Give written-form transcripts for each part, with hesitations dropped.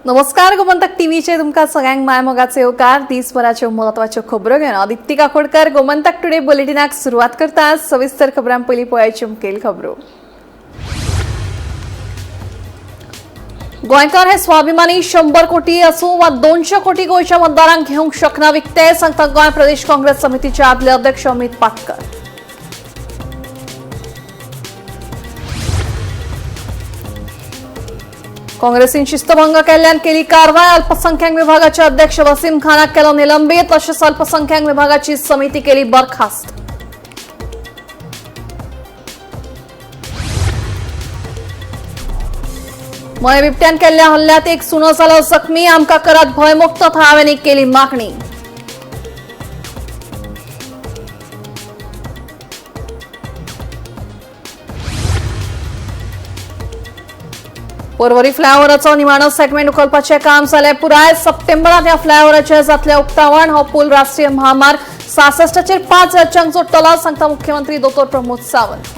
नमस्कार, गोमंतक टीव्हीचे तुमकां सगळ्यांक मायमोगाचे येवकार. दिसभराच्यो म्हत्वाच्यो खबरो घेवन आदित्य काकोडकर गोमंतक टुडे बुलेटिनाक सुरवात करता. सविस्तर खबरां पयलीं पळयाच्यो मुखेल खबरो. गोंयकार हे स्वाभिमानी. 100 कोटी आसूं वा 200 कोटी गोंयच्या मतदारांक घेवंक शकना विकते, सांगता गोंय प्रदेश काँग्रेस समितीचे आदले अध्यक्ष अमित पाटकर. काँग्रेसीन शिस्तभंग केल्ल्यान केली कारवाय. अल्पसंख्याक विभागाचे अध्यक्ष वसीम खानाक केलो निलंबित. तशेंच अल्पसंख्याक विभागाची समिती केली बरखास्त. मळे बिबट्यान केल्ल्या हल्ल्यात एक सुणो जालो जखमी. आमकां करात भंयमुक्त, थळाव्यांनी केली मागणी. पर्वरी फ्लायओव्हराचो निमाणो सेगमेंट उखलपाचें काम जालें पुराय. सप्टेंबरांत ह्या फ्लायओव्हराचें जातलें उक्तावण. हो पूल राष्ट्रीय महामार्ग 66चेर 5 राज्यांक जोडटलो, सांगता मुख्यमंत्री दोतोर प्रमोद सावंत.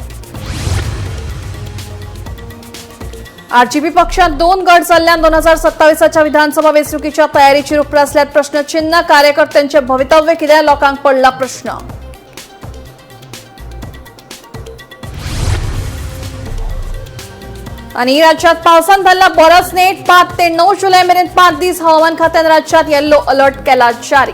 आरजीपी पक्षात 2 गट जाल्ल्यान 2027च्या विधानसभा वेंचणुकीच्या तयारीचेर उप्रासल्यात प्रश्नचिन्ह. कार्यकर्त्यांचे भवितव्य कितें, लोकांक पडला प्रश्न. आणि राज्यात पावसान धरला बरोच नेट. 5 ते 9 जुलै मेरेन 5 दीस हवामान खात्यान राज्यात येल्लो अलर्ट केला जारी.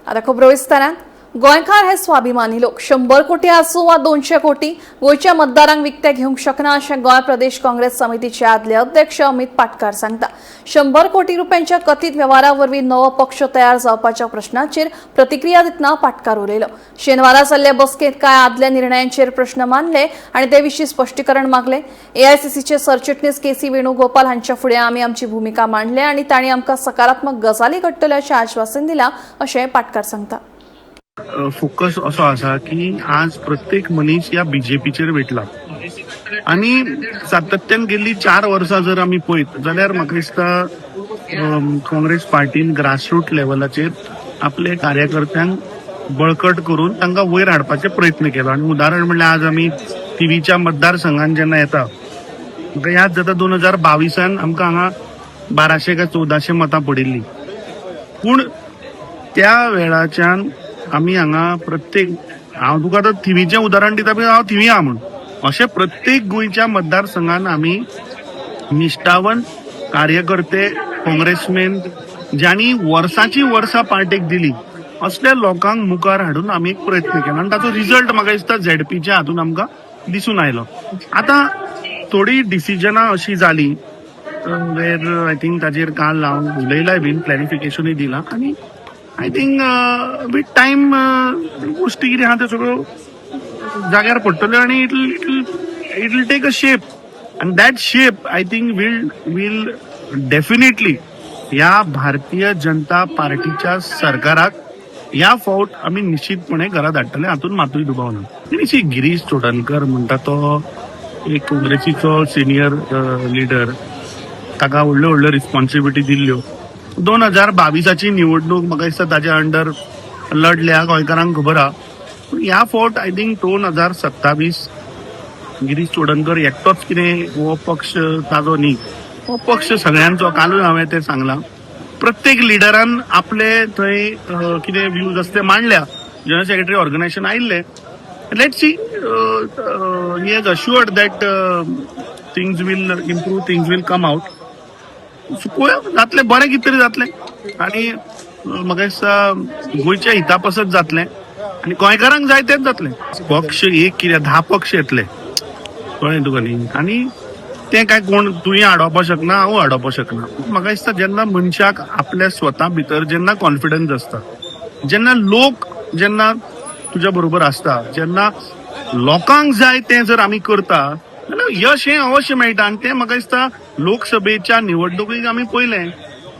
आता खबरो विस्तारान. गोंयकार हे स्वाभिमानी लोक. 100 कोटी आसूं वा 200 कोटी गोंयच्या मतदारांक विकते घेवंक शकना, अशें गोंय प्रदेश काँग्रेस समितीचे आदले अध्यक्ष अमित पाटकार सांगता. 100 कोटी रुपयांच्या कथीत वेव्हारा वरवीं नवो पक्ष तयार जावपाच्या प्रश्नाचेर प्रतिक्रिया दितना पाटकार उलयलो. शेनवारा जाल्ले बसकेंत कांय आदल्या निर्णयांचेर प्रश्न मांडले आनी ते विशीं स्पश्टीकरण मागले. एआयसीसीचे सरचिटणीस के सी वेणुगोपाल हांच्या फुडें आमी आमची भुमिका मांडले आनी तांणी आमकां सकारात्मक गजाली घडटल्यो अशें आश्वासन दिलां, अशें पाटकार सांगता. फोकस असो आसा की आज प्रत्येक मनीस ह्या बीजेपीचेर वेटला आनी सातत्यान गेल्ली 4 वर्सां जर आमी पळयत जाल्यार म्हाका दिसता काँग्रेस पार्टीन ग्रासरूट लेवलाचेर आपले कार्यकर्त्यांक बळकट करून तांकां वयर हाडपाचे प्रयत्न केलो. आनी उदाहरण म्हणल्यार आज आमी थिवीच्या मतदारसंघान जेन्ना येता, म्हाका याद जाता 2022 आमकां हांगा 1200 काय 1400 मतां पडिल्लीं, पूण त्या वेळाच्यान आमी हांगा प्रत्येक, हांव तुका आतां थिवीचें उदाहरण दिता, हांव थिवी आहा म्हूण, अशें प्रत्येक गोंयच्या मतदारसंघान आमी निश्ठावन कार्यकर्ते, काँग्रेसमॅन ज्यांनी वर्सांची वर्सां पार्टेक दिली असल्या लोकांक मुखार हाडून आमी एक प्रयत्न केलो आनी ताचो रिजल्ट म्हाका दिसता झेडपीच्या हातून आमकां दिसून आयलो. आतां थोडी डिसिजनां अशी जाली वेर I think ताजेर काल हांव उलयलाय बीन, क्लॅरिफिकेशनूय दिलां आनी I think with time गोष्टी कितें आहा त्यो सगळ्यो जाग्यार पडटल्यो आनी it will take a shape आनी that shape I think will definitely ह्या भारतीय जनता पार्टीच्या सरकाराक ह्या फावट आमी निश्चितपणे घरा धाडटले, हातूंत मातूय दुबाव ना. आनी गिरीश चोडणकर म्हणटा तो एक काँग्रेसीचो सिनियर लिडर, ताका व्हडल्यो व्हडल्यो रिस्पॉन्सिबिलिटी दिल्ल्यो. 2022ची निवडणूक म्हाका दिसता ताच्या अंडर लढल्या, गोंयकारांक खबर आहा. पूण ह्या फावट I think 2027 Girish Chodankar एकटोच कितें हो पक्ष ताजो न्ही, हो पक्ष सगळ्यांचो. कालूय हांवें तें सांगलां, प्रत्येक लिडरान आपले थंय कितें व्यूज आसा ते मांडल्या. जनरल सेक्रेटरी ऑर्गनायझेशन आयिल्ले. Let see, he has assured that things will improve, things will come out. पळोवया जातलें बरें, कितें तरी जातलें आनी म्हाका दिसता गोंयच्या हिता पासत जातलें आनी गोंयकारांक जाय तेंच जातलें. पक्ष एक कितें 10 पक्ष येतले, कळ्ळें तुका न्ही? आनी तें काय कोण तुवें आडोवपाक शकना, हांव आडोवपाक शकना. म्हाका दिसता जेन्ना मनशाक आपल्या स्वता भितर जेन्ना कॉन्फिडन्स आसता, जेन्ना लोक जेन्ना तुज्या बरोबर आसता, जेन्ना लोकांक जाय तें जर आमी करता जाल्यार यश हें अवश्य मेळटा. आनी तें म्हाका दिसता लोकसभेच्या निवडणुकीक आमी पळयलें,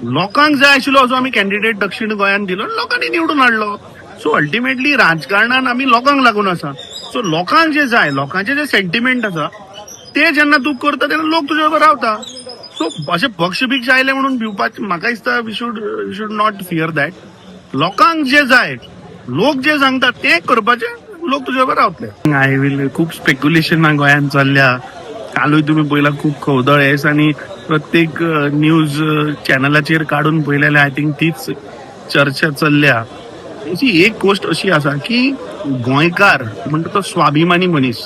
लोकांक जाय आशिल्लो असो आमी कॅन्डिडेट दक्षिण गोंयांत दिलो, लोकांनी निवडून हाडलो. सो अल्टिमेटली राजकारणान आमी लोकांक लागून आसा. सो लोकांक जे जाय, लोकांचे जे सेंटिमेंट आसा ते जेन्ना तूं करता तेन्ना लोक तुज्या बरोबर रावता. सो अशें पक्ष बिक्ष आयले म्हणून भिवपाचें म्हाका दिसता we should not fear that. लोकांक जे जाय, लोक जे सांगता तें करपाचें. लोक तुजे बरोबर रावतले. I will खूब स्पेक्युलेशन गोंयांत चल्ल्या. कालूय तुमी पळयला खूब खवदळ येस आनी प्रत्येक न्यूज चॅनलाचेर काडून पळयलें जाल्यार I think तीच चर्चा चल्ल्या. अशी एक गोश्ट अशी आसा की गोंयकार म्हणटा तो स्वाभिमानी मनीस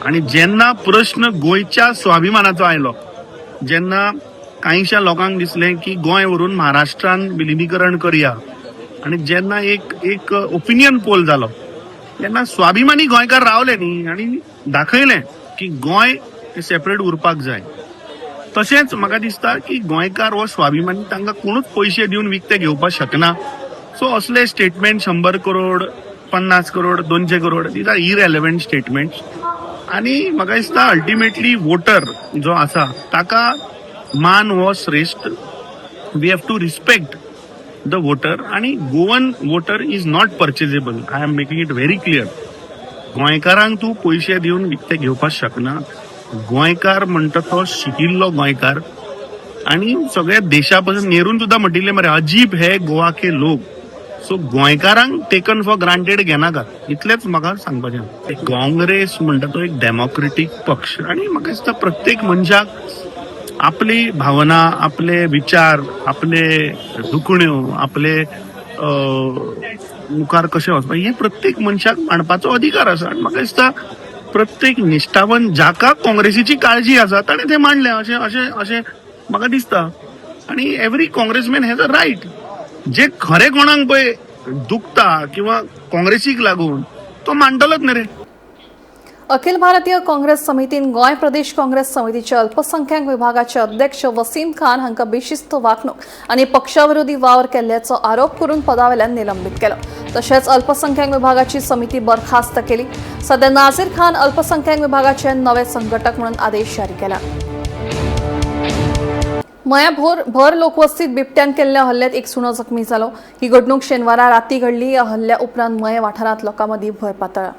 आनी जेन्ना प्रश्न गोंयच्या स्वाभिमानाचो आयलो, जेन्ना कांयशा लोकांक दिसलें की गोंय व्हरून महाराष्ट्रान विलिनीकरण करया आनी जेन्ना एक एक ओपिनियन पोल जालो तेन्ना स्वाभिमानी गोंयकार रावले न्ही आनी दाखयलें की गोंय सेपरेट उरपाक जाय. तशेंच म्हाका दिसता की गोंयकार हो स्वाभिमानी, तांकां कोणूच पयशे दिवन विकते घेवपाक शकना. सो असले statement 100 crore, 50 crore, 200 crore, these are irrelevant statement. आनी म्हाका दिसता अल्टिमेटली वोटर जो आसा ताका मान हो श्रेश्ठ. We have to respect the voter आनी Goan voter is not purchasable. I am making it very clear. गोंयकारांक तूं पयशे दिवन विकते घेवपाक शकना. गोंयकार म्हणटा तो शिकिल्लो गोंयकार आनी सगळ्या देशा पासून नेरून सुद्दां म्हटिल्लें मरे, "अजीब है गोवा के लोग." सो गोंयकारांक टेकन फॉर ग्रांटेड घेनाकात, इतलेंच म्हाका सांगपाचें. काँग्रेस म्हणटा तो एक डेमोक्रेटीक पक्ष आनी म्हाका दिसता प्रत्येक मनशाक आपली भावना, आपले विचार, आपले दुखण्यो, आपले मुखार कशें वचपा हें प्रत्येक मनशाक मांडपाचो अधिकार आसा. आनी म्हाका दिसता प्रत्येक निश्ठावन जाका काँग्रेसीची काळजी आसा ताणें तें मांडलें अशें अशें अशें म्हाका दिसता. आनी every Congressman has a right. जे खरें कोणाक पळय दुखता किंवा काँग्रेसीक लागून तो मांडटलोच न्ही रे. अखिल भारतीय काँग्रेस समितीन गोंय प्रदेश काँग्रेस समितीचे अल्पसंख्याक विभागाचे अध्यक्ष वसीम खान हांकां बेशिस्त वागणूक आनी पक्षाविरोधी वावर केल्ल्याचो आरोप करून पदावेल्यान निलंबीत केलो. तशेंच अल्पसंख्याक विभागाची समिती बरखास्त केली. सध्या नाझीर खान अल्पसंख्याक विभागाचे नवे संघटक म्हणून आदेश जारी केला. मया भोर भर लोकवस्तीत बिबट्यान केल्ल्या हल्ल्यात एक सुणो जखमी जालो. ही घडणूक शेनवारा राती घडली. या हल्ल्या उपरांत मये वाठारांत लोकां मदीं भंय पातळ्ळा.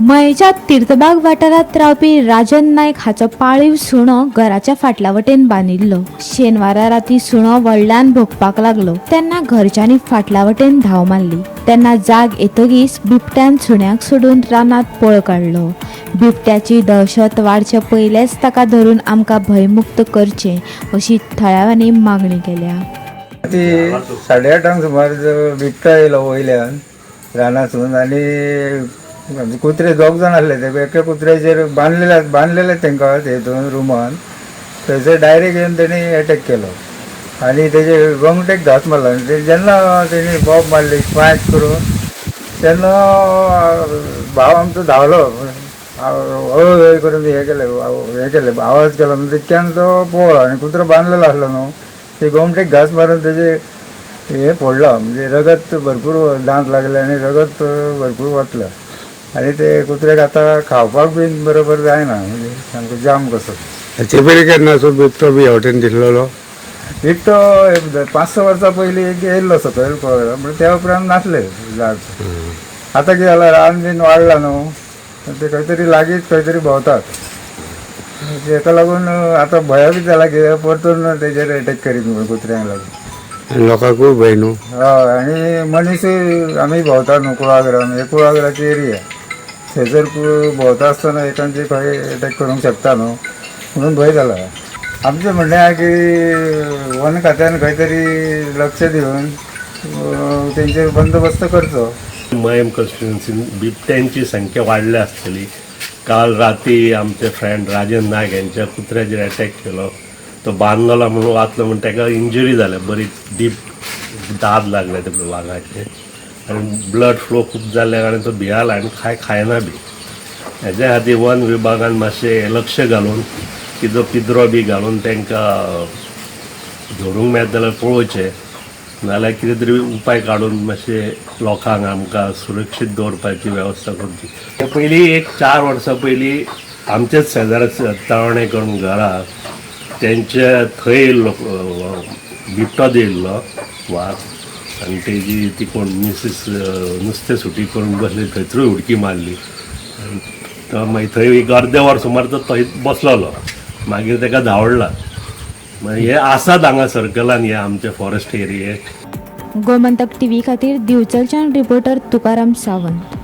मयेच्या तीर्थबाग वाठारांत रावपी राजन नायक हाचो पाळीव सुणो घराच्या फाटल्या वटेन बांदिल्लो. शेनवारा राती सुणो व्हडल्यान भोंकपाक लागलो तेन्ना घरच्यांनी फाटल्या वटेन धांव मारली. तेन्ना जाग येतगीच बिबट्यान सुण्याक सोडून रानांत पळ काडलो. बिबट्याची दहशत वाडचे पयलेच ताका धरून आमकां भंयमुक्त करचें अशी थळाव्यांनी मागणी केल्या. ती 8:30 सुमार जो बिबटो येयलो वयल्यान रानासून आनी आमचे कुत्रे दोग जाण आसले. ते एका कुत्र्याचेर बांदलेले बांदलेले तांकां तेतून रुमान थंयसर डायरेक्ट येवन तेणी एटॅक केलो आनी तेजे गोमटेक घांस मारलो. आनी ते जेन्ना तेणी बॉब मारली पांच करून तेन्ना भाव आमचो धांवलो, हय हय करून हे केलें हे केलें, आवाज केलो. म्हणून तितक्यान तो पळ्ळो आनी कुत्रो बांदलेलो आसलो न्हू, ते गोमटेक घांस मारून तेजे हे फोडलो. म्हणजे रगत भरपूर, दांत लागले आनी रगत भरपूर वतलें आनी ते कुत्र्याक आतां खावपाक बीन बरोबर जायना, म्हणजे सामको जाम कसो. हाचे पयलीं केन्ना असो बिबटो बी ह्या वटेन दिसलेलो? बिबटो 5-6 वर्सां पयलीं एक येयल्लो सकयल पळयलो, पूण त्या उपरांत नासले झाड. आतां कितें जालां, रान बीन वाडलां न्हू, ते खंय तरी लागींच खंय तरी भोंवतात. तेका लागून आतां भंय बी जाला कित्याक परतून तेजेर एटॅक करीत म्हणून कुत्र्यांक लागून. आनी लोकांकूय भंय न्हू. हय, आनी मनीसूय आमी भोंवता न्हू कुळागरान, हे कुळागराची एरिया, थंयसर भोंवता आसतना एकांचे खंय एटॅक करूंक शकता न्हू, म्हणून भंय जाला. आमचें म्हणणें आहा की वन खात्यान खंय तरी लक्ष दिवन तेंचेर बंदोबस्त करचो. मयेम कॉन्स्टिट्युन्सीन बिबट्यांची संख्या वाडल्या आसतली. काल राती आमचे फ्रेंड राजन नायक यांच्या कुत्र्याचेर अटॅक केलो. तो बांदलेलो म्हणून वाचलो म्हण ताका इंजुरी जाल्या, बरी डीप दाद लागले ते वागाचे आनी ब्लड फ्लो खूब जाल्ल्या कारणान तो भियाला आनी खाय खायना बी. हेज्या खातीर वन विभागान मातशें लक्ष घालून कितें पिंजरो बी घालून तांकां धरूंक मेळत जाल्यार पळोवचें, नाल्यार कितें तरी उपाय काडून मातशें लोकांक आमकां सुरक्षीत दवरपाची वेवस्था करची. ते पयलीं एक 4 वर्सां पयलीं आमचेच शेजारा तळणे करून घरा तेंच्या थंय येयल्लो बिबटोच येयल्लो वाग आनी तेजी ती कोण मिसीस नुस्तें सुटी करून बसली थंयसरूय उडकी मारली. आनी तो मागीर थंय एक अर्दें वर सुमार तो थंय बसलेलो, मागीर ताका धांवडला. मागीर हे आसात हांगा सर्कलान हे आमचे फॉरेस्ट एरियेक. गोमंतक टीव्ही खातीर दिवचलच्यान रिपोर्टर तुकाराम सावंत.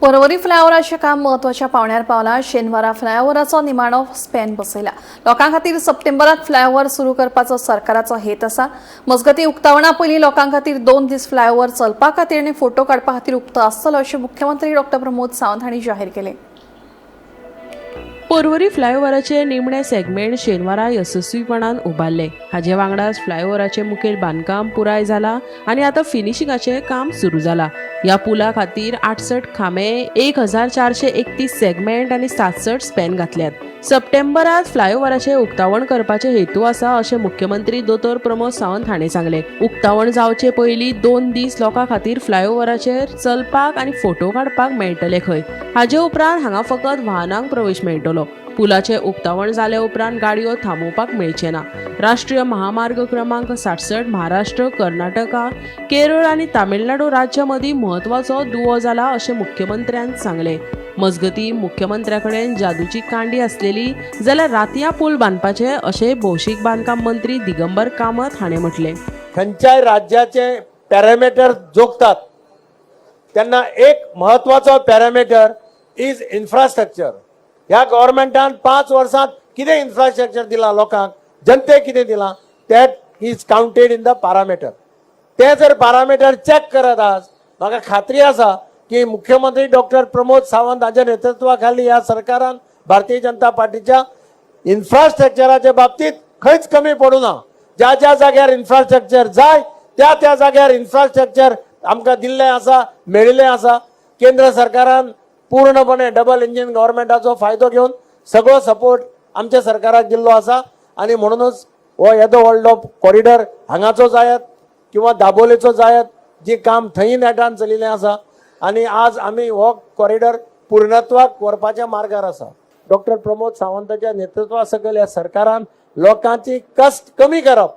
पर्वरी फ्लायओव्हराचें काम म्हत्वाच्या पावंड्यार पावलां. शेनवारा फ्लायओव्हराचो निमाणो स्पॅन बसयला. लोकां खातीर सप्टेंबरांत फ्लायओव्हर सुरू करपाचो सरकाराचो हेत आसा. मजगतीं, उक्तावणा पयलीं लोकां खातीर 2 दीस फ्लायओव्हर चलपा खातीर आनी फोटो काडपा खातीर उक्तो आसतलो अशें मुख्यमंत्री डॉ प्रमोद सावंत हांणी जाहीर केलें. पर्वरी फ्लायओव्हराचे निमणे सेगमेंट शेनवारा येसस्वीपणान उबारले. हाजे वांगडाच फ्लायओव्हराचे मुखेल बांदकाम पुराय जाला आनी आतां फिनिशिंगाचें काम सुरू जाला. ह्या पुला खातीर 68 खांबे, 1431 सेगमेंट आनी 67 स्पॅन घातल्यात. सप्टेंबरात फ्लायओव्हराचें उक्तावण करपाचे हेतू आसा अशें मुख्यमंत्री दोतोर प्रमोद सावंत हांणी सांगलें. उक्तावण जावचे पयलीं 2 दीस लोकां खातीर फ्लायओव्हराचेर चलपाक आनी फोटो काडपाक मेळटले खंय. हाजे उपरांत हांगा फकत वाहनांक प्रवेश मेळटलो. पुलाचें उक्तावण जाले उपरांत गाडयो थांबोवपाक मेळचे ना. राष्ट्रीय महामार्ग क्रमांक 66 महाराष्ट्र, कर्नाटका, केरळ आनी तामिळनाडू राज्यां मदीं म्हत्वाचो दुवो जाला अशें मुख्यमंत्र्यान सांगलें. मजगतीं, मुख्यमंत्र्या कडेन जादूची कांडी आसलेली जाल्यार रातयां पूल बांदपाचे अशें भौशीक बांदकाम मंत्री दिगंबर कामत हाणें म्हटलें. खंयच्याय राज्याचे पॅरामीटर जोखतात तेन्ना एक म्हत्वाचो पॅरामीटर is infrastructure. ह्या गव्हर्मेंटान 5 वर्सांत कितें इन्फ्रास्ट्रक्चर दिलां लोकांक, जनतेक कितें दिलां, that is counted in the parameter. तें जर पॅरामीटर चॅक करत आज म्हाका खात्री आसा की मुख्यमंत्री डॉक्टर प्रमोद सावंत हांच्या नेतृत्वा खाली ह्या सरकारान भारतीय जनता पार्टीच्या इन्फ्रास्ट्रक्चराच्या बाबतीत खंयच कमी पडूं ना. ज्या ज्या जाग्यार इन्फ्रास्ट्रक्चर जाय त्या त्या जाग्यार इन्फ्रास्ट्रक्चर आमकां दिल्लें आसा, मेळिल्लें आसा. केंद्र सरकारान पूर्णपणे डबल इंजीन गव्हर्मेंटाचो फायदो घेवन सगळो सपोर्ट आमच्या सरकाराक दिल्लो आसा आनी म्हणूनच हो येदो व्हडलो कॉरिडॉर हांगाचो जायत किंवा दाबोलेचो जायत, जी काम थंय नेटान चलिल्लें आसा आनी आज आमी हो कॉरिडॉर पूर्णत्वाक व्हरपाच्या मार्गार आसा. डॉक्टर प्रमोद सावंताच्या नेतृत्वा सकयल ह्या सरकारान लोकांची कश्ट कमी करप.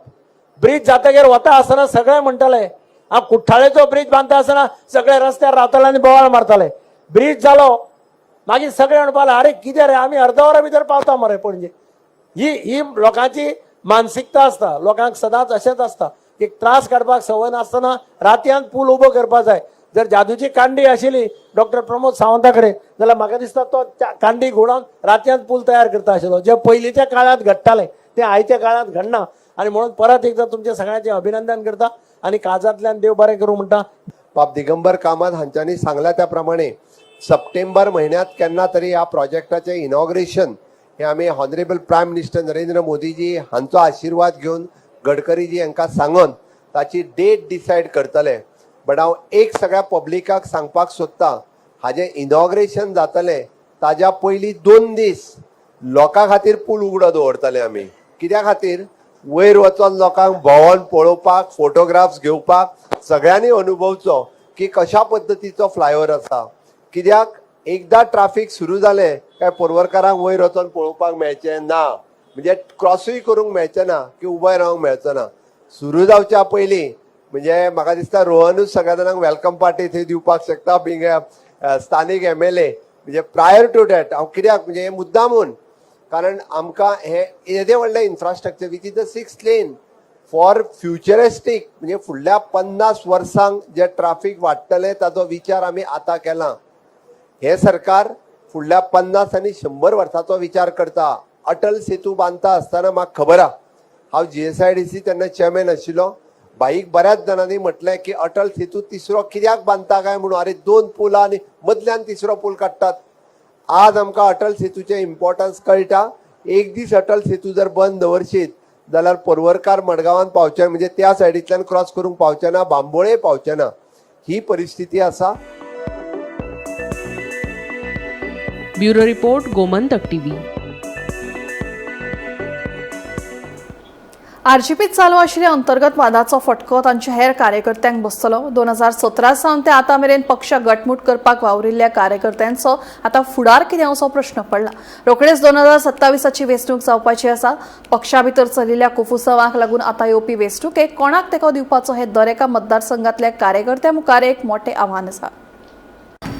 ब्रीज जातगीर वता आसतना सगळे म्हणटले, हांव कुठ्ठाळेचो ब्रीज बांदता आसतना सगळे रस्त्यार रावताले आनी बोवाळ मारताले. ब्रीज जालो मागीर सगळे म्हणपाक लागले, अरे कितें रे, आमी अर्द वरा भितर पावता मरे पणजे. ही ही लोकांची मानसिकता आसता. लोकांक सदांच अशेंच आसता की त्रास काडपाक संवय नासतना रातयान पूल उबो करपाक जाय. जर जादूची कांडी आशिल्ली डॉक्टर प्रमोद सावंता कडेन जाल्यार म्हाका दिसता तो कांडी घुंवडावन रातयान पूल तयार करता आशिल्लो. जे पयलींच्या काळांत घडटालें तें आयच्या काळांत घडना आनी म्हणून परत एकदां तुमचें सगळ्यांचें अभिनंदन करता आनी काळजांतल्यान देव बरें करूं म्हणटा. बाब दिगंबर कामत हांच्यांनी सांगला त्या प्रमाणे सप्टेंबर म्हयन्यांत केन्ना तरी ह्या प्रोजेक्टाचें इनॉग्रेशन हें आमी honourable prime minister Narendra Modiji हांचो आशिर्वाद घेवन गडकरीजी हांकां सांगून ताची डेट डिसायड करतले. बट हांव एक सगळ्या पब्लिकाक सांगपाक सोदतां, हाजें इनॉग्रेशन जातलें ताज्या पयलीं 2 दीस लोकां खातीर पूल उगडो दवरतले आमी. कित्या खातीर? वयर वचोन लोकांक भोंवोन पळोवपाक, फोटोग्राफ्स घेवपाक, सगळ्यांनी अनुभवचो की कशा पद्दतीचो फ्लायओवर आसा. कित्याक एकदां ट्राफीक सुरू जालें काय पर्वरकारांक वयर वचोन पळोवपाक मेळचें ना, म्हणजे क्रॉसूय करूंक मेळचें ना की उबे रावंक मेळचो ना. सुरू जावच्या पयलीं म्हणजे म्हाका दिसता रोहनूच सगळ्या जाणांक welcome party थंय दिवपाक शकता, बींग स्थानीक एमएलए. म्हणजे प्रायर टू that हांव कित्याक म्हणजे हें मुद्दामून, कारण आमकां हें येदें व्हडलें infrastructure which is the 6 lane for futuristic, म्हणजे फुडल्या 50 वर्सांक जें ट्राफीक वाडटलें ताचो विचार आमी आतां केला. हें सरकार फुडल्या 50 आनी 100 वर्सांचो विचार करता. अटल सेतू बांदता आसतना म्हाका खबर आहा, हांव जीएसआयडीसी तेन्ना चेअरमॅन आशिल्लो. बाईक बऱ्याच जाणांनी म्हटलें की अटल सेतू तिसरो कित्याक बांदता काय म्हणून, अरे 2 पुलां आनी मदल्यान तिसरो पूल काडटात. आज आमकां अटल सेतूचें इम्पॉर्टन्स कळटा. एक दीस अटल सेतू जर बंद दवरशीत जाल्यार पर्वरकार मडगांवान पावचे, म्हणजे त्या सायडींतल्यान क्रॉस करूंक पावचे ना, बांबोळे पावचे ना, ही परिस्थिती आसा. Bureau report, Gomantak TV. आरजीपीत चालू आशिल्ल्या अंतर्गत वादाचो फटको तांच्या हेर कार्यकर्त्यांक बसतलो. 2017 सावन ते आतां मेरेन पक्ष गटमूट करपाक वावरिल्ल्या कार्यकर्त्यांचो आतां फुडार कितें असो प्रश्न पडला. रोखडेच 2027ची वेंचणूक जावपाची आसा. पक्षा भितर चलिल्ल्या कोफुसांवाक लागून आतां येवपी वेंचणुकेक कोणाक तेंको दिवपाचो हे दर एका मतदारसंघातल्या कार्यकर्त्यां मुखार एक मोठें आव्हान आसा.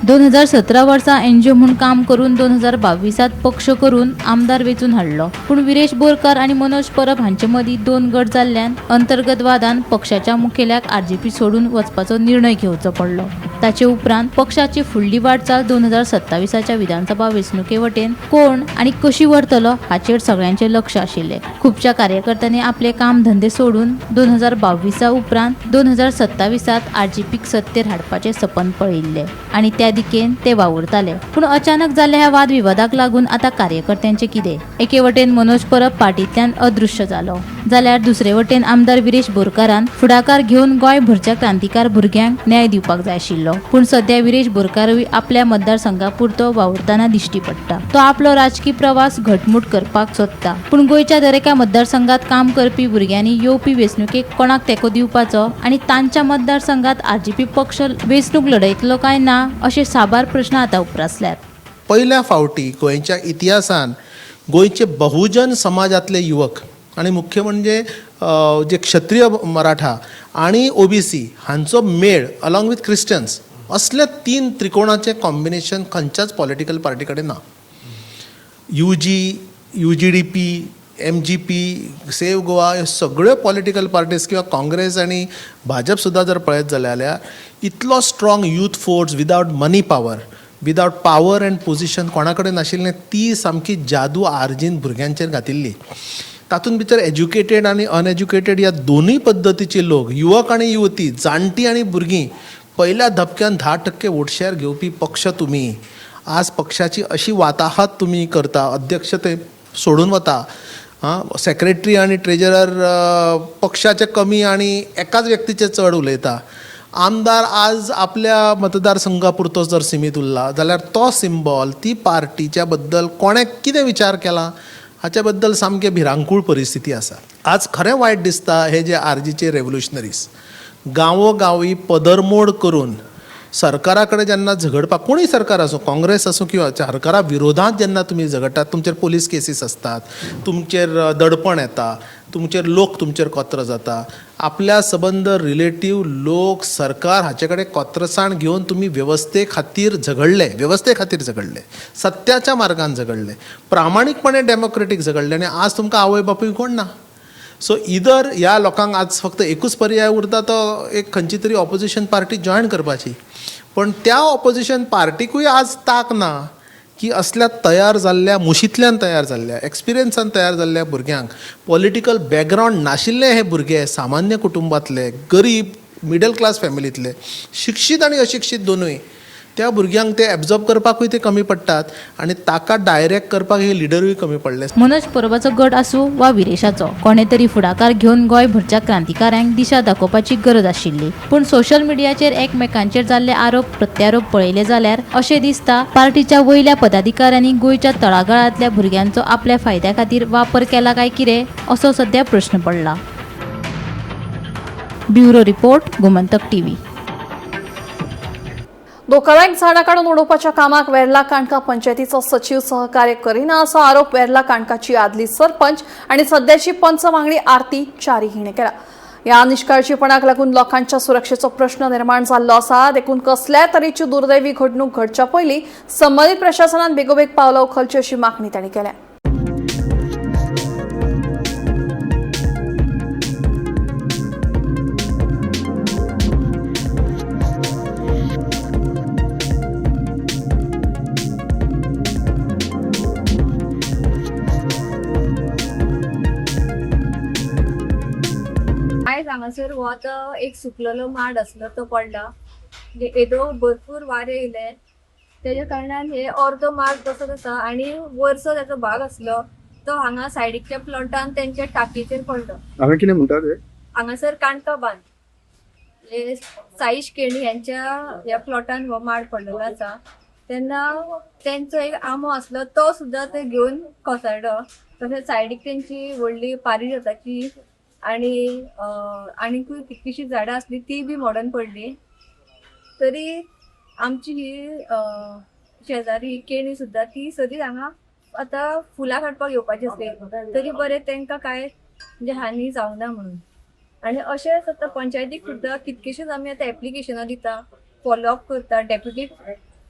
2017 वर्सा एनजीओ म्हूण काम करून 2022 पक्ष करून आमदार वेंचून हाडलो. पूण विरेश बोरकार आनी मनोज परब हांचे मदीं 2 गट जाल्ल्यान अंतर्गत वादान पक्षाच्या मुखेल्याक आरजीपी सोडून वचपाचो निर्णय घेवचो पडलो. ताचे उपरांत पक्षाची फुडली वाटचाल 2027 विधानसभा वेंचणुके वटेन कोण आनी कशी व्हरतलो हाचेर सगळ्यांचे लक्ष आशिल्लें. खुबश्या कार्यकर्त्यांनी आपले काम धंदे सोडून 2022 उपरांत 2027 आरजीपीक सत्तेर हाडपाचें सपन पळयिल्लें आनी त्या दिकेन ते वावुरताले. पूण अचानक जाल्ल्या ह्या वादविवादाक लागून आतां कार्यकर्त्यांचें कितें? एके वटेन मनोज परब पार्टींतल्यान अदृश्य जालो जाल्यार दुसरे वटेन आमदार विरेश बोरकारान फुडाकार घेवन गोंयभरच्या क्रांतिकार भुरग्यांक न्याय दिवपाक जाय आशिल्लो. पूण सध्या विरेश बोरकारूय आपल्या मतदारसंघापुरतो वावुरतना दिश्टी पडटा. तो आपलो राजकी प्रवास घटमूट करपाक सोदता. पूण गोंयच्या दरेका मतदारसंघात काम करपी भुरग्यांनी येवपी वेंचणुकेक कोणाक तेंको दिवपाचो आनी तांच्या मतदारसंघात आरजीपी पक्ष वेंचणूक लढयतलो काय ना अशे साबार प्रश्न आतां उप्रासल्यात. पयल्या फावटी गोंयच्या इतिहासान गोंयचे बहुजन समाजातले युवक आनी मुख्य म्हणजे जे क्षत्रिय मराठा आनी ओबीसी हांचो मेळ अलॉंग विथ क्रिश्चन्स असले 3 त्रिकोणाचें कॉम्बिनेशन खंयच्याच पॉलिटिकल पार्टी कडेन ना. UG, UGDP, MGP, save Goa ह्यो सगळ्यो पॉलिटिकल पार्टीज किंवा काँग्रेस आनी भाजप सुद्दां जर पळयत जाल्यार इतलो strong youth force without money power, without power and position कोणा कडेन नाशिल्लें. ती सामकी जादू आरजीन भुरग्यांचेर घातिल्ली. तातूंत भितर एज्युकेटेड आनी अनएज्युकेटेड ह्या दोनूय पद्दतीचे लोक, युवक आनी युवती, जाणटी आनी भुरगीं पयल्या धपक्यान 10% वोट शेअर घेवपी पक्ष तुमी. आज पक्षाची अशी वाताहात तुमी करता, अध्यक्ष ते सोडून वता, आं, सेक्रेटरी आनी ट्रेजरर पक्षाचे कमी आनी एकाच व्यक्तीचे चड उलयता. आमदार आज आपल्या मतदारसंघा पुरतो जर सिमीत उरला जाल्यार तो सिंबॉल, ती पार्टीच्या बद्दल कोणें कितें विचार केला हाच्या बद्दल सामकें भिरांकूळ परिस्थिती आसा. आज खरें वायट दिसता हे जे आरजीचे रेवोल्युशनरीज गांवोगांवी पदरमोड करून सरकारा कडेन जेन्ना झगडपाक, कोणूय सरकार आसूं, काँग्रेस आसूं किंवा सरकारा विरोधांत जेन्ना तुमी झगडटात तुमचेर पोलीस केसीस आसतात, तुमचेर दडपण येता, तुमचेर लोक तुमचेर कोत्र जाता. आपल्या सबंद रिलेटीव लोक सरकार हाचे कडेन कोत्रसाण घेवन तुमी वेवस्थे खातीर झगडले, वेवस्थे खातीर झगडले, सत्याच्या मार्गान झगडले, प्रामाणीकपणे डेमोक्रेटीक झगडले आनी आज तुमकां आवय बापूय कोण ना. सो इदर ह्या लोकांक आज फक्त एकूच पर्याय उरता, तो एक खंयची तरी ऑपोजिशन पार्टी जॉयन करपाची. पण त्या ऑपोजिशन पार्टीकूय आज ताक ना की असल्या तयार जाल्ल्या, मुशींतल्यान तयार जाल्ल्या, एक्सपिरियन्सान तयार जाल्ल्या भुरग्यांक, पॉलिटिकल बॅकग्रावंड नाशिल्ले हे भुरगे, सामान्य कुटुंबांतले, गरीब मिडल क्लास फॅमिलींतले, शिक्षीत आनी अशिक्षीत दोनूय, त्या भुरग्यांक ते एब्जॉर्ब करपाकूय ते कमी पडटात आनी ताका डायरेक्ट करपाक हे लिडरूय कमी पडले. मनोज परबाचो गट आसूं वा विरेशाचो, कोणे तरी फुडाकार घेवन गोंयभरच्या क्रांतिकाऱ्यांक दिशा दाखोवपाची गरज आशिल्ली. पूण सोशल मिडियाचेर एकमेकांचेर जाल्ले आरोप प्रत्यारोप पळयले जाल्यार अशें दिसता पार्टीच्या वयल्या पदाधिकाऱ्यांनी गोंयच्या तळागाळांतल्या भुरग्यांचो आपल्या फायद्या खातीर वापर केला काय कितें असो सध्या प्रश्न पडला. Bureau report, Gomantak TV. धोकादायक झाडां काडून उडोवपाच्या कामाक वेर्ला काणका पंचायतीचो सचीव सहकार्य करिना असो आरोप वेर्ला काणकाची आदली सरपंच आनी सध्याची पंच वांगडी आरती च्यारी हिणें केला. ह्या निष्काळजीपणाक लागून लोकांच्या सुरक्षेचो प्रश्न निर्माण जाल्लो आसा. देखून कसल्याय तरेची दुर्दैवी घडणूक घडच्या पयलीं संबंदीत प्रशासनान बेगोबेग पावलां उखलची अशी मागणी तांणी केल्या. आयज हांगासर हो आतां एक सुकलेलो माड आसलो तो पडला. येदो भरपूर वारें येयलें तेज्या कारणान हे अर्दो माड तसोच आसा आनी वरसो तेजो भाग आसलो तो हांगा सायडीकच्या प्लॉटान तेंच्या टाकयेचेर पडलो. हांगा कितें म्हणटात हे? हांगासर काणका बांद हे साईश केणी यांच्या ह्या प्लॉटान हो माड पडलेलो आसा. तेन्ना तेंचो एक आंबो आसलो तो सुद्दां ते घेवन कोसळ्ळो. तशेंच सायडीक तेंची व्हडली पारिजाताची आणि आनीकूय कितलीशीं झाडां आसली ती बी मोडून पडली. तरी आमची ही शेजारी ही केणी सुद्दां ती सदींच हांगा आतां फुलां काडपाक येवपाची आसली तरी बरें तांकां कांय म्हणजे हानी जावना म्हणून. आनी अशेंच आतां पंचायतीक सुद्दां कितकेशेच आमी आतां एप्लिकेशनां दिता, फॉलो अप करता, डेप्युटी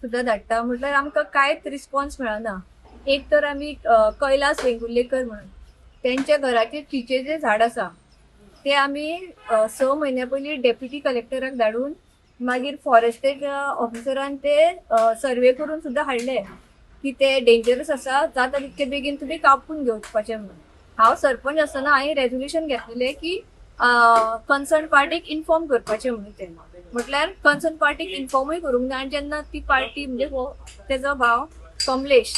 सुद्दां धाडटा. म्हटल्यार आमकां कांयच रिस्पॉन्स मेळना. एक तर आमी कैलास वेंगुर्लेकर म्हणून तेंच्या घराचेर चिचेचें झाड आसा, ते आमी 6 म्हयन्या पयलीं डेप्युटी कलेक्टराक धाडून मागीर फॉरेस्टेज ऑफिसरान ते सर्वे करून सुद्दां हाडले की ते डेंजरस आसा, जाता तितके बेगीन तुमी कापून घेवपाचें म्हणून. हांव सरपंच आसतना हांवें रेजोल्युशन घेतलेलें की कन्सर्न पार्टीक इन्फॉर्म करपाचें म्हणून. तें म्हटल्यार कन्सर्न पार्टीक इन्फॉर्मूय करूंक ना. आनी जेन्ना ती पार्टी म्हणजे हो तेजो भाव कमलेश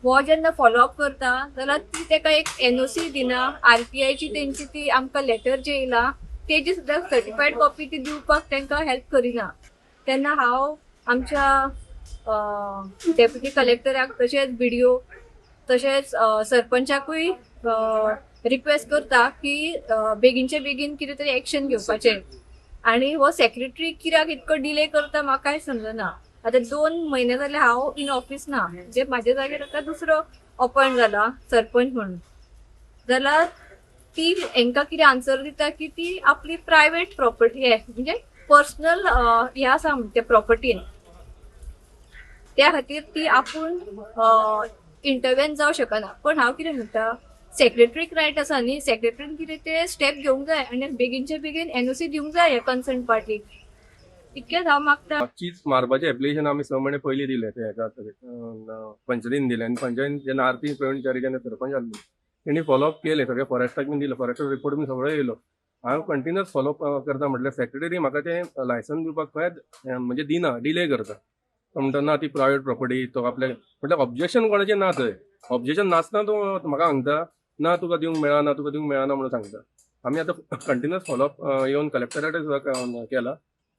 हो जेन्ना फॉलोअप करता जाल्यार ती तेका एक एनओसी दिना, आरटीआयची तेंची ती आमकां लेटर जे येयला तेजी सुद्दां सर्टिफायड कॉपी ती दिवपाक तांकां हेल्प करिना. तेन्ना हांव आमच्या डेप्युटी कलेक्टराक तशेंच बीडीओ तशेंच सरपंचाकूय रिक्वेस्ट करता की बेगीनचे बेगीन कितें तरी एक्शन घेवपाचें. आनी हो सेक्रेटरी कित्याक इतको डिले करता म्हाका कांय समजना. आतां 2 म्हयने जाले हांव इन ऑफिस ना, म्हणजे म्हाज्या जाग्यार आतां दुसरो अपॉयंट जाला सरपंच म्हणून. जाल्यार ती हेंकां कितें आन्सर दिता की ती आपली प्रायवेट प्रॉपर्टी म्हणजे पर्सनल हें आसा म्हणटा प्रॉपर्टीन, त्या खातीर ती आपूण इंटरवेन जावं शकना. पण हांव कितें म्हणटा, सेक्रेटरीक रायट आसा न्ही, सेक्रेटरीन कितें ते स्टेप घेवंक जाय आनी बेगीनचे बेगीन एनओसी दिवंक जाय कन्सर्न पार्टीक. इतकेंच हांव मागता. चीज मारपाचें एप्लिकेशन आमी 6 म्हयने पयलीं दिलें, ते हेका पंचायतीन दिलें आनी पंचायतीन जेन्ना आरती प्रवीण च्यारी जेन्ना सरपंच आसली तेणी फॉलोअप केलें, सगळें फॉरेस्टाक बीन दिलो, फॉरेस्टाचो रिपोर्ट बीन सगळो येयलो. हांव कंटिन्युअस फॉलोअप करता म्हटल्यार सेक्रेटरी म्हाका तें लायसन दिवपाक खंयच म्हणजे दिना, डिले करता. तो म्हणटा ना ती प्रायवेट प्रॉपर्टी, तो आपल्या म्हटल्यार ऑब्जेक्शन कोणाचें ना थंय, ऑब्जेक्शन नासतना तो म्हाका सांगता ना तुका दिवंक मेळना, तुका दिवंक मेळना म्हणून सांगता. आमी आतां कंटिन्युअस फॉलोअप येवन कलेक्टरा कडेन सुद्दां केला,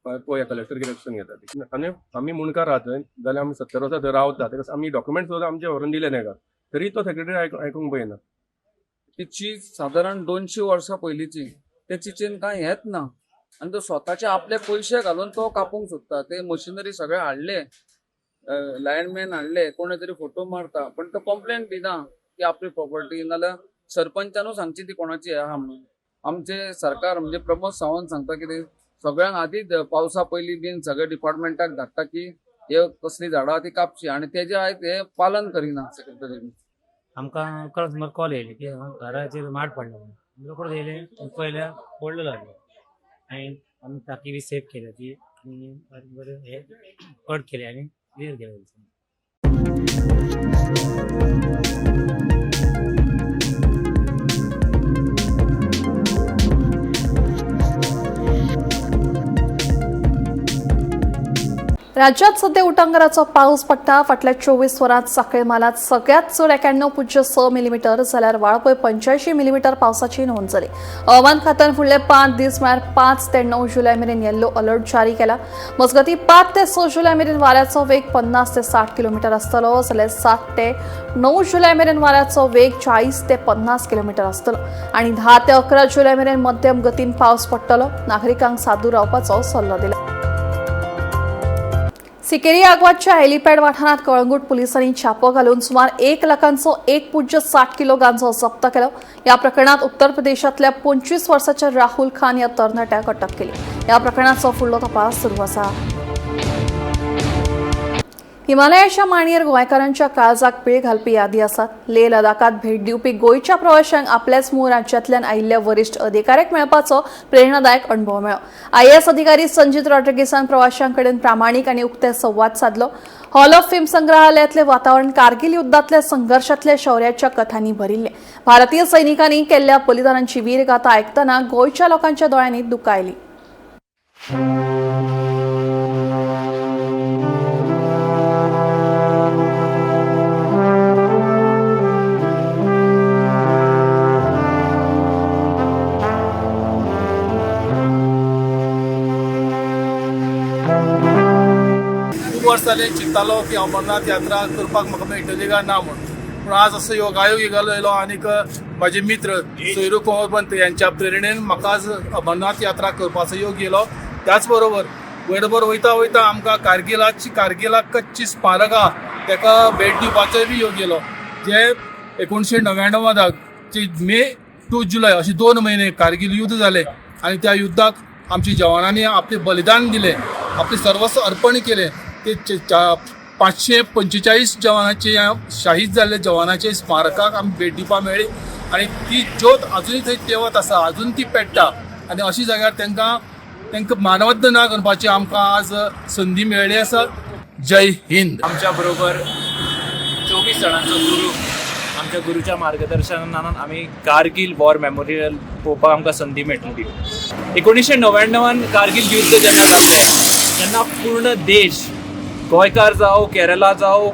पळोवया कलेक्टर कितें एक्शन घेता ती. आनी आमी मुंडकार आहा थंय जाल्यार आमी 70 वर्सां थंय रावता, ताका आमी डॉक्युमेंट सुद्दां आमचे व्हरून दिले ताका, तरी तो सेक्रेटरी आयकूंक पळयना. ती चीज सादारण 200 वर्सां पयलींची, ते चिचेन कांय येत ना आनी तो स्वताचे आपले पयशे घालून तो कापूंक सोदता. ते मशिनरी सगळे हाडले, लायनमॅन हाडले, कोणे तरी फोटो मारता पण तो कंप्लेन दिना की आपली प्रॉपर्टी, नाल्यार सरपंचानू सांगची ती कोणाची आहा म्हणून. आमचे सरकार म्हणजे प्रमोद सावंत सांगता कितें सगळ्यांक आदींच पावसा पयलीं बीन सगळे डिपार्टमेंटाक धाडटा की हे कसली झाडां ती कापची आनी तेजे आयज हे पालन करिना सेक्रेटरी. आमकां 11 सुमार कॉल येयले की घराचेर माड पडला म्हणून. रोकडो येयले पयल्या पडलेलो आसलो आनी आमी टाकी बी सेफ केल्या ती आनी बरें हे कट केले आनी क्लियर केले. राज्यात सध्या उटंगाराचो पाऊस पडटा. फाटल्या 24 वरांत सांखळे म्हालांत सगळ्यात चड 91.6 मिलीमीटर जाल्यार वाळपय 85 मिलीमीटर पावसाची नोंद जाली. हवामान खात्यान फुडले 5 दीस म्हळ्यार 5 ते 9 जुलय मेरेन येल्लो अलर्ट जारी केला. मजगतीं 5 ते 6 जुलय मेरेन वाऱ्याचो वेग 50 ते 60 किलोमीटर आसतलो, जाल्यार 7 ते 9 जुलय मेरेन वाऱ्याचो वेग 40 ते 50 किलोमीटर आसतलो आनी 10 ते 11 जुलय मेरेन मध्यम गतीन पावस पडटलो. नागरिकांक सादूर रावपाचो सल्लो दिला. सिकेरी आगवादच्या हेलिपॅड वाठारांत कळंगूट पुलिसांनी छापो घालून सुमार 1 लाखांचो 1.60 किलो गांजो जप्त केलो. या प्रकरणात उत्तर प्रदेशांतल्या 25 वर्साच्या राहुल खान या तरणाट्याक अटक केली. या प्रकरणाचो फुडलो तपास सुरू आसा. हिमालयाच्या मांडयेर गोंयकारांच्या काळजाक पीळ घालपी यादी आसात. लेह लडाखात भेट दिवपी गोंयच्या प्रवाशांक आपल्याच मूळ राज्यांतल्यान आयिल्ल्या वरिश्ठ अधिकाऱ्याक मेळपाचो प्रेरणादायक अणभव मेळ्ळो. आयएएस अधिकारी संजीत रॉड्रिगीसान प्रवाशांकडेन प्रामाणीक आनी उक्ते संवाद सादलो. हॉल ऑफ फेम संग्रहालयांतलें वातावरण कारगिल युद्धांतल्या संघर्शांतल्या शौर्याच्या कथांनी भरिल्लें. भारतीय सैनिकांनी केल्ल्या बलिदानांची वीरगाथा आयकतना गोंयच्या लोकांच्या दोळ्यांनी दुकां आयलीं. वर्स जालें चिंतालो की अमरनाथ यात्रा करपाक म्हाका मेळटली काय ना म्हूण, पूण आज असो योगायोग येयलो आनीक म्हाजे मित्र सोयरू कोमरपंत यांच्या प्रेरणेन म्हाका आज अमरनाथ यात्रा करपाचो योग येयलो. त्याच बरोबर वयर वयता वयता आमकां कारगिलाकची स्मारक आहा तेका भेट दिवपाचोय बी योग येयलो. जे 1999 मे 2 जुलय अशे 2 म्हयने कारगिल युद्ध जालें आनी त्या युद्धाक आमच्या जवानांनी आपलें बलिदान दिलें, आपलें सर्वस्व अर्पण केलें. ते 545 जवानाचे शाहीद जाल्ले जवानाचे स्मारकाक आमी भेट दिवपाक मेळ्ळी आनी ती ज्योत अजुनूय थंय तेवत आसा, अजून ती पेट्टा आनी अशी जाग्यार तांकां तांकां मानवंदना करपाची आमकां आज संदी मेळ्ळी आसा. जय हिंद. आमच्या बरोबर 24 जाणांचो गुरू, आमच्या गुरूच्या मार्गदर्शनान आमी कारगिल वॉर मेमोरियल पळोवपाक आमकां संदी मेळटली. 1999 कारगिल युद्ध जेन्ना जाल्लें तेन्ना पूर्ण देश, गोंयकार जावं, केरला जावं,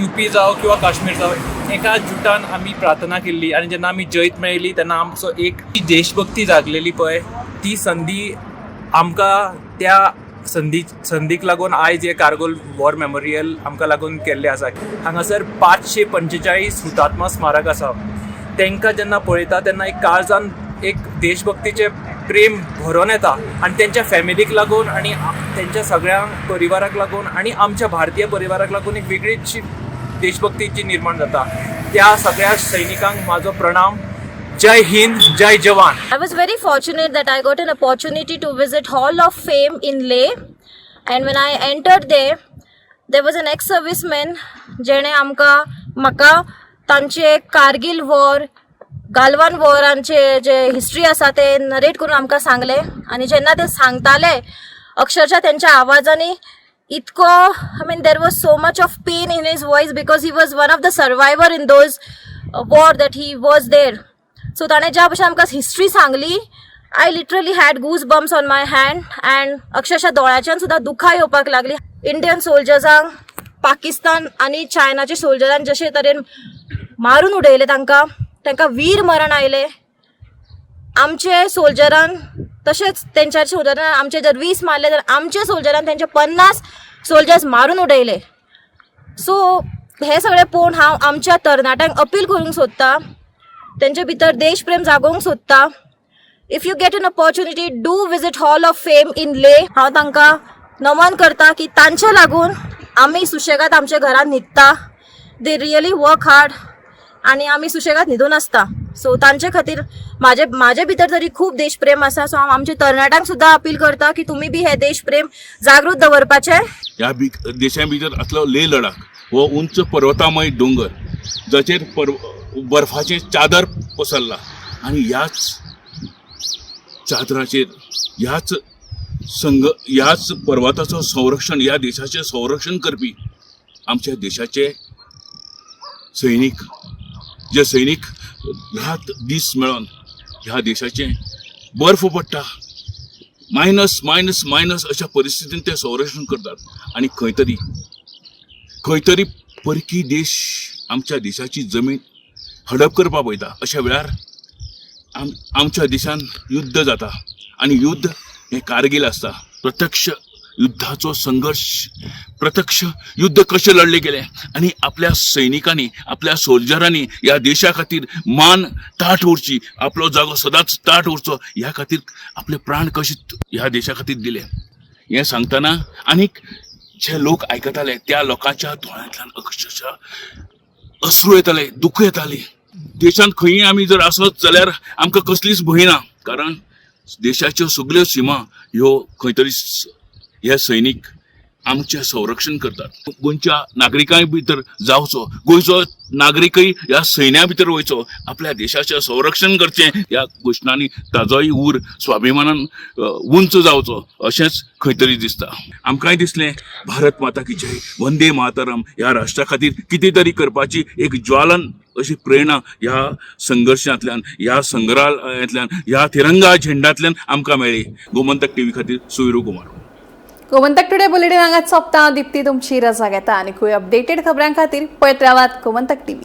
यूपी जावं किंवा काश्मीर जावं, एका जुटान आमी प्रार्थना केल्ली आनी जेन्ना आमी जैत मेळयली तेन्ना आमचो एक देशभक्ती जागलेली पळय, ती संदी आमकां त्या संदीक लागून आयज हे कारगिल वॉर मेमोरियल आमकां लागून केल्लें आसा. हांगासर 545 हुतात्मा स्मारक आसा. तांकां जेन्ना पळयता तेन्ना एक काळजान एक देशभक्तीचें प्रेम भरोन येता आनी तेंच्या फॅमिलीक लागून आनी तेंच्या सगळ्या परिवाराक लागून आनी आमच्या भारतीय परिवाराक लागून एक वेगळीचशी देशभक्तीची निर्माण जाता. त्या सगळ्या सैनिकांक म्हाजो प्रणाम. जय हिंद, जय जवान. I was very fortunate that I got an opportunity to visit Hall of Fame in Leh, and when I entered there, there was an ex-serviceman जेणे आमकां म्हाका तांचे कारगिल वॉर, गालवान वॉरांचे जे हिस्ट्री आसा ते नरेट करून आमकां सांगले आनी जेन्ना ते सांगताले अक्षरशः तेंच्या आवाजांनी इतको, I mean, there was so much of pain in his voice because he was one of the survivor in those war that he was there. So ताणें ज्या भशेन आमकां history Sangli, I literally had goose bumps on my hand and अक्षरशः दोळ्याच्यान सुद्दां दुखां येवपाक लागली. Indian सोल्जर्सांक Pakistan आनी चायनाच्या सोल्जरान जशे तरेन मारून उडयले, तांकां तांकां वीर मरण आयलें. आमचे सोल्जरान तशेंच तेंच्या सोल्जरान आमचे जर 20 मारले तर आमचे सोल्जरान तेंचे 50 सोल्जर्स मारून उडयले. सो हे सगळें पळोवन हांव आमच्या तरणाट्यांक अपील करूंक सोदता, तेंचे भितर देशप्रेम जागोवंक सोदता. If you get an opportunity, do visit Hall of Fame in Leh. हांव तांकां नमन करता की तांचे लागून आमी सुशेगाद आमच्या घरान न्हिदता. They really work hard आनी आमी सुशेगाद न्हिदून आसता. सो तांचे खातीर म्हाजे म्हाजे भितर तरी खूब देशप्रेम आसा. सो हांव आमच्या तरणाट्यांक सुद्दां अपील करता की तुमी बी हे देशप्रेम जागृत दवरपाचें. ह्या देशा भितर आसलो लेह लडाख हो उंच पर्वतामय दोंगर जाचेर बर्फाचें चादर पसरला आनी ह्याच चादराचेर ह्याच पर्वताचो संरक्षण, ह्या देशाचें संरक्षण करपी आमच्या देशाचे सैनीक, जे सैनीक रात दीस मेळोन ह्या देशाचें बर्फ पडटा, मायनस मायनस मायनस अशा परिस्थितीन ते संरक्षण करतात आनी खंय तरी खंय तरी परकी देश आमच्या देशाची जमीन हडप करपाक पळयता. अशा वेळार आमच्या देशान युद्ध जाता आनी युद्ध हें कारगिल आसता. प्रत्यक्ष युद्धाचो संघर्श, प्रत्यक्ष युद्ध कशें लढले गेलें आनी आपल्या सैनिकांनी, आपल्या सोल्जरांनी ह्या देशा खातीर मान ताठ उरची, आपलो जागो सदांच ताठ उरचो ह्या खातीर आपले प्राण कशे ह्या देशा खातीर दिले हें सांगतना आनीक जे लोक आयकताले त्या लोकांच्या दोळ्यांतल्यान अक्षरशः अश्रू येताले, दुख्ख येताली. देशांत खंयी आमी जर आसत जाल्यार आमकां कसलीच भंय ना, कारण देशाच्यो सगल्यो सीमा ह्यो खंय तरी हे सैनीक आमचें संरक्षण करतात. गोंयच्या नागरिकां भितर जावचो, गोंयचो नागरिकय ह्या सैन्या भितर वयचो, आपल्या देशाचें संरक्षण करचें ह्या घोशणांनी ताजोय ऊर स्वाभिमानान उंच जावचो अशेंच खंय तरी दिसता. आमकांय दिसलें भारत माता की जय, वंदे मातरम ह्या राष्ट्रा खातीर कितें तरी करपाची एक ज्वालन अशी प्रेरणा ह्या संघर्शांतल्यान, ह्या संग्रहालयांतल्यान, ह्या तिरंगा झेंडांतल्यान आमकां मेळ्ळी. गोमंतक टीव्ही खातीर सुयरू कुमार. गोमंतक टुडे बुलेटिन हांगाच सोंपता. दीप्ती तुमची रजा घेता आनी खूब अपडेटेड खबरां खातीर पळयत रावात गोमंतक टीव्ही.